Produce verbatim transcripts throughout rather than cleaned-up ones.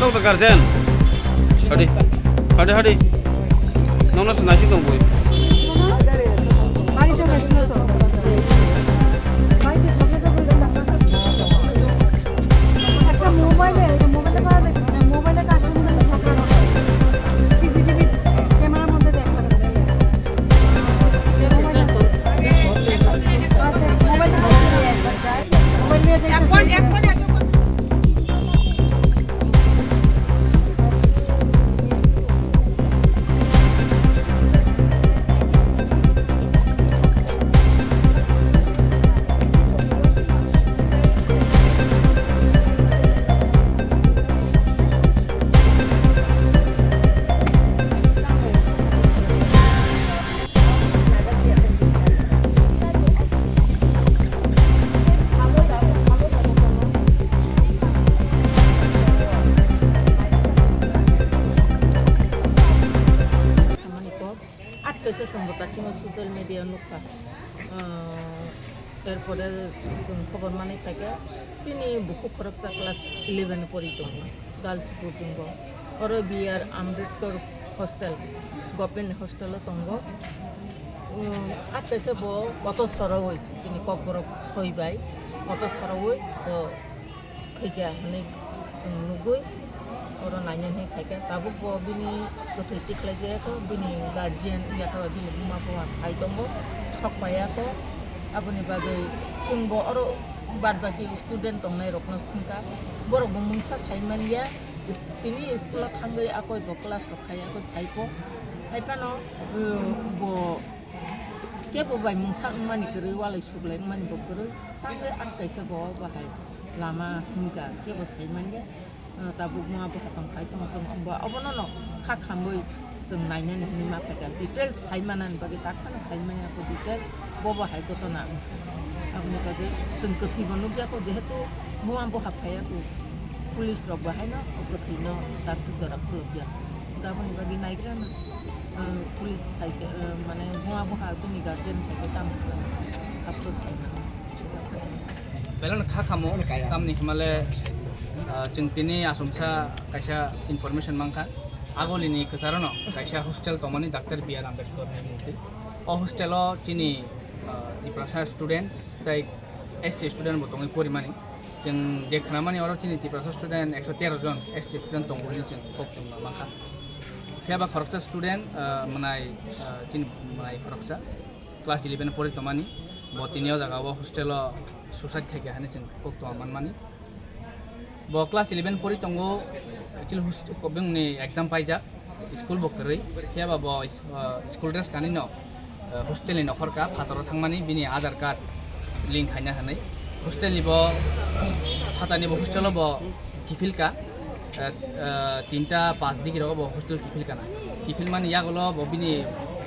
Tok to guardian. Hadi. Hadi, hadi. Nono se nasi tong boi. বাড়িতে গেছিল তো। বাড়িতে ঝগড়া করে একটা মোবাইলে, এটা মোবাইলে পাওয়া যাচ্ছে না, মোবাইলে তার সঙ্গে ঝগড়া করে। সিসিটিভি ক্যামেরার মধ্যে দেখা যাচ্ছে। আচ্ছা, মোবাইলটা দেখতে দিই একবার, যাই। মোবাইল নিয়ে যাই। Thangmani kok, at kaisa chwng bo dasingo social media nukha. Ah, erpore chwng khobor manwi phaikha, chini bukhuk khoroksa class eleven pori tongo, girls boarding o. Oro B R Ambedkar hostel, government hostel o tongo. Um, at kaisa bo koto sorowi, chini kokborok soi bai, koto sorowi bo thwikha hwnwi chwng nugwi oro naina hwnwi phaikha. Tabuk bo bini kwthwi tikhlai jaya kho, bini guardian yakha bai bini buma buha phai tongo, sok paiya kho. Aboni bagwi chwng bo oro bad baki student tongnai rokno swngkha, borok bo mungsa sai manya. Is-, tini school o thangwi akoi bo class rok khai akoi phai kho. Hai phano, uh, bo kebo bai mungsa wngmani kwrwi, walai suglai wngmani bo kwrwi, tangwi ang kaisa bo bahai lama himkha, kebo sai manya, uh, tabuk ma bo hasong phai tongo, chwng bo obono no kha khamwi chwng nainani hinwi ma phaikha, details sai manani bagwi tak phano sai manya kho, details bo bahai gotona wngkha. Aboni bagwi chwng kwthwi bo nukya kho, jehetu buma buha phaiya kho, police rok bo haino o kwthwi no daksuk jora khulukya kho, aboni bagwi naigra no. Ah, police phaikhe, ah, mane buma buha bini guardian phaikhe tamo khlai, approach khaimani. Belai no kha khamo, tamni himale, ah, chwng tini asomsa kaisa information mankha. Agolini kwcharo no kaisa hostel tongmani, Doctor B R Ambedkar ni murti. O hostel o chini, ah, Tiprasa students tei S C student bo tongwi porimani. Chwng je khnamani oro chini Tiprasa student ekso tero jon, S T student tongo hinwi chwng kok tongma mankha. Phiya ba khoroksa student, ah, mwnai, ah, chini mwnai khoroksa class eleven pori tongmani, bo tini o jaga o hostel o suicide khaikha hinwi chwng kok tongma manmani. Bo class eleven pori tongo, actually host-, bini exam paijak. School bo kwrwi, phiya ba bo is-, ah, school dress kanwi no, ah, hostel ni nokhor ka phataro thangmani bini Aadhaar card link khaina hwnwi. Hostel ni bo phatani bo hostel o bo kiphil ka, ah, ah, tinta pas digi rogo bo hostel kiphil kana. Kiphil mani yagulo bo bini,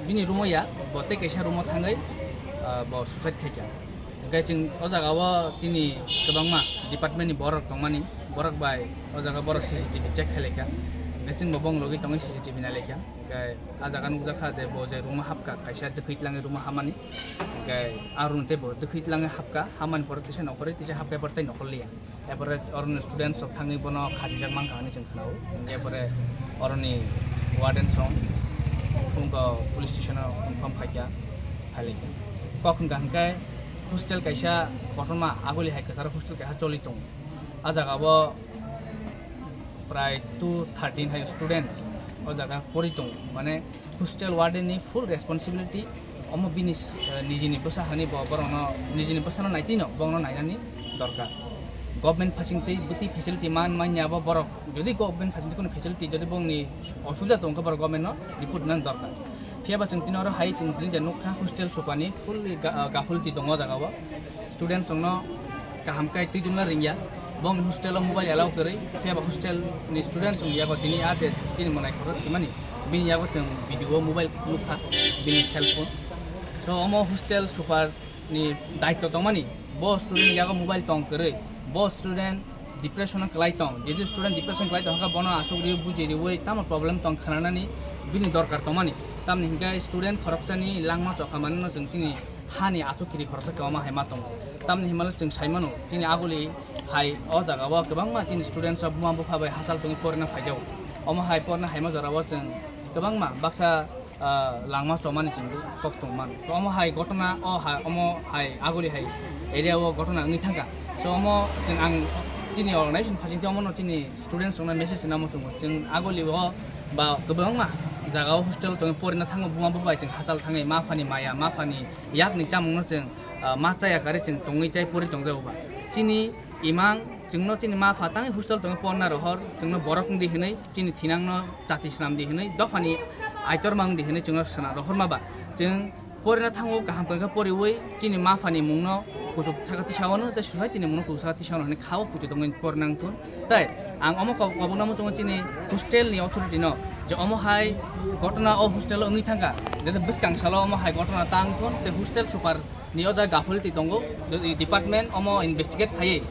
bini room o ya, bo tei kaisa room o thangwi, ah, bo suicide khaikha. Hwnkhe chwng o jaga o chini kwbangma department ni borok tongmani, borok bai o jaga borok C C T V check khlai kha. Hwnkhe chwng bo bong logi tongwi C C T V nai lai kha. Hwnkhe a jaga nukjak kha je bo je room o hapkha, kaisa dwkhwi tlangwi room o hamani. Hwnkhe a room tei bo dwkhwi tlangwi hapkha, hamani pore tisa nokhorwi tisa hapkhe pore tei nokhor liya. Epore oroni students rok thangwi bono khachijak mankha hinwi chwng khwnao. Hwnkhe epore oroni warden song phunukgo police station o inform khaikha, phailaikha. Kok hwnkha hwnkhe hostel kaisa kotorma aguli hai kwcharo hostel kaisa choli tongo. A jaga o prai two thirteen hai students o jaga pori tongo. Mane hostel warden ni full responsibility, omo bini, eh, nijini bwsa hani bo borokno, nijini bwsano naitwino bongno nainani dorkar. Government phasing twi bwtwi facility man manya bo borok, jodi government phasing twi kono facility jodi bongni osubida tongkha borok government no report nani dorkar. Phiya ba chwng tini oro hai chwng tini je nukha hostel supani fully ga-, ah, gafulti tongo o jaga o. Students rokno kaham khe twi tongna ringya. Bongni hostel o mobile allow kwrwi, phiya ba hostel ni students rokni yago tini a je chini mwnai khorok himani, bini yago chwng video o mobile nukha, bini cell phone. So omo hostel super ni daityo tongmani, bo student yago mobile tong kwrwi, bo student depression o kwlai tong, jodi student depression kwlai tong kha bono asuk riwi buji riwi tamo problem tong khnanani bini dorkar tongmani. Tamni hwnkhe student khoroksani langma chokha manwino chwng chini hani atuk kiri khoroksa kwbangma hai ma tongo. Tamni himale chwng sai mano, chini aguli hai o jaga o kwbangma chini students rok buma bupha bai hachal tongwi porina phaijao. Omo hai porina haima jora o chwng kwbangma baksa, ah, langma chomani chwng kok tong mano. To omo hai gotona o hai, omo hai aguli hai area o gotona wngwi thangkha. So omo chwng ang chini organization phasing tei omono chini students rokno message rwna muchungo. Chwng aguli o ba kwbangma jaga o hostel tongwi porina thango, buma bupha bai chwng hachal thangwi ma phani maya, ma phani yakni chamungno chwng, ah, ma chaya kari chwng tongwi chai pori tongjago ba. Chini imang chwngno chini ma pha tangwi hostel tongwi porna rohor, chwngno borok wngdi hinwi, chini thinangno chati swnamdi hinwi, dophani aitorma wngdi hinwi chwngno swna rohorma ba. Chwng porina thango kaham khe poriwi chini ma phani mungno kuchuk saka tisawano, tei society ni mungno kuchuk saka tisawano hinwi khao puto tongwi porina wngthun. Tei ang omo kok-, kobokna muchungo chini hostel ni authority no je omo hai gotona o hostel o wngwi thangkha, jete bwskang salo omo hai gotona tang thun tei hostel super ni o jaga gaphuli twi tongo, department omo investigate khaiwi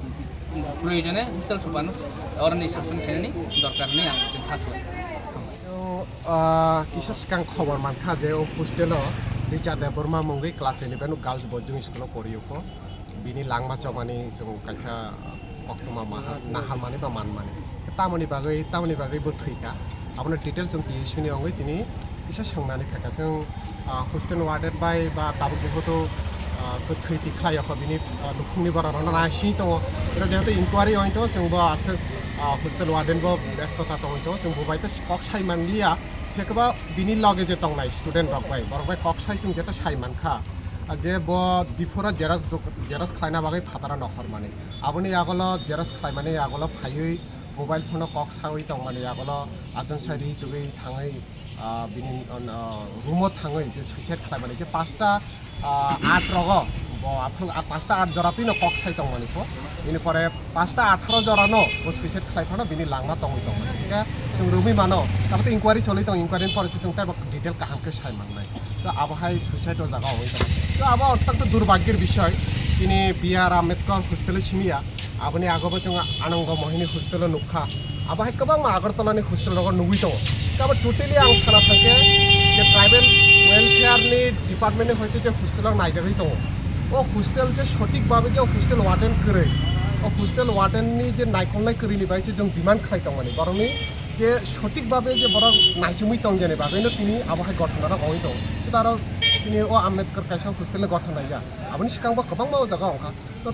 proyojone hostel super no oroni suspend khainani dorkar hinwi ang chwng kha khlai. Chwng, ah, kisa swkang khobor mankha je o hostel o Richa Debbarma mungwi class eleven o girls boarding school o pori o pho. Bini langma chomani chwng kaisa koktwma maha-, naharmani ba manmani. Tamoni bagwi, tamoni bagwi bo thwikha. Abono details chwng T S U ni wngwi tini kisa swngnani phaikha. Chwng, ah, hostel warden bai ba tabuk jehetu, ah, kwthwi tikhlai yakho bini, ah, nukhungni borok rokno naising tongo. Oro jehetu inquiry wngwi tongo, chwng bo aswk, ah, hostel warden bo bestota tongwi tongo. Chwng bo bai tei kok sai manliya. Phiya khe ba bini loge je tongnai student rok bai, borok bai kok sai chwng jeto sai mankha. Ah, je bo before o xerox dok-, xerox khlaina bagwi phataro nokhormani. Aboni yagulo xerox khlaimani yagulo phaiwi mobile phone o kok sawi tongmani yagulo achomsa ri tugwi thangwi, ah, bini, ah, room o thangwi je suicide khlaimani je pasta, ah, aat rogo bo aphuru, ah, pasta aat jora twino kok sai tongmani pho. Bini pore pasta atharo jora no bo suicide khlai phano bini langma tongwi tongmani. Hingkhe chwng romwi mano, tabuk inquiry choli tong, inquiry ni pore se chwng teibo detail kaham khe sai mannai. To abo hai suicide o jaga oi tong. To abo ottanto durbhagyor bishoy. Tini B R Ambedkar hostel o simiya. Aboni ago bo chwng Anango Mohini hostel o nukha. Abo hai kwbangma Agartala ni hostel rogo nugwi tongo. To abo totally ang sana thangkhe je tribal welfare ni department ni hoite je hostel o naijagwi tongo. O hostel je sothik babe je hostel warden kwrwi. O hostel warden ni je naikolnai kwrwi ni bai se chwng demand khlai tongmani. Borokni je sothik babe je borok naichomwi tongjani bagwino tini abo hai gothono rok ongwi tongo. Tei aro tini o Ambedkar kaisa hostel ni gothon naiya. Aboni swkang bo kwbangma o jaga ongkha. To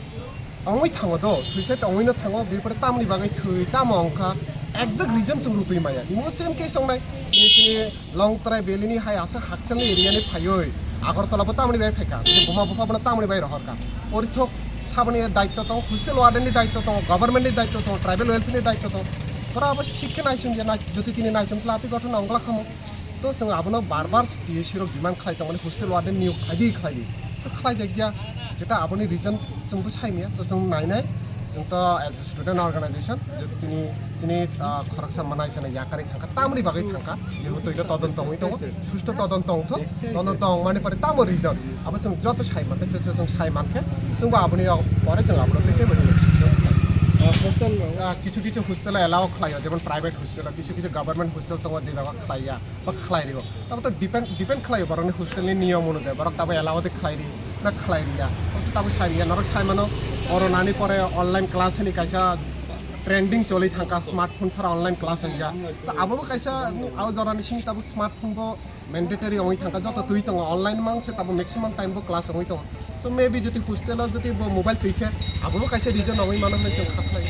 ongwi thango do, suicide ongwino thango, bini pore tamoni bagwi thwi, tamo ongkha, exact reason chwng rutwi maya. Imo same case ongnai. Tini, tini Longtrai Valley ni hai aswk hakchangni area ni phaiwi Agartala bo tamoni bai phaikha, bini buma bupha bono tamoni bai rohorkha. Porithok saboni daitto tongo, hostel warden ni daitto tongo, government ni daitto tongo, tribal welfare ni daitto tongo. Pura abo thik khe naichomya, nai-, jodi tini naichomkhe atwi gothono ongla khamu. To chwng abono bar bar T S C rok demand khlai tongmani, hostel warden niyok khlai di, khlai di. To khlai jakya, jeta aboni reason chwngbo saimaya, so chwng nainai. Chwng to as a student organization, je tini, tini, ah, khoroksa manai sanai yakarwi thangkha, tamni bagwi thangkha, jehetu ino todonto wngwi tongo, susto todonto wngthok, todonto wngmani pore tamo reason, abo chwng joto sai mankhe, chwng, chwng sai mankhe, chwngbo aboni pore chwng abono tei teibo reaction khlai. Ah, hostel no? Ah, kisu kisu hostel allow khlaio, jemon private hostel, kisu kisu government hostel tongo, je jaga khlaiya. Ba khlai rio. Tabo to depend, depend khlaio borokni hostel ni niyom onujai. Borok tabo allow de khlai ri na khlai riya. Tabo sai riya. Norok sai mano, corona ni pore online class ni kaisa trending choli thangkha, smartphone sara online class wngya. To abo bo kaisa ni, abo jora ni simi tabo smartphone bo mandatory wngwi thangkha. Joto twi tongo online mang se tabo maximum time bo class wngwi tongo. So maybe jodi hostel o jodi bo mobile twi khe abo bo kaisa reason wngwi mano hinwi chwng kha khlai.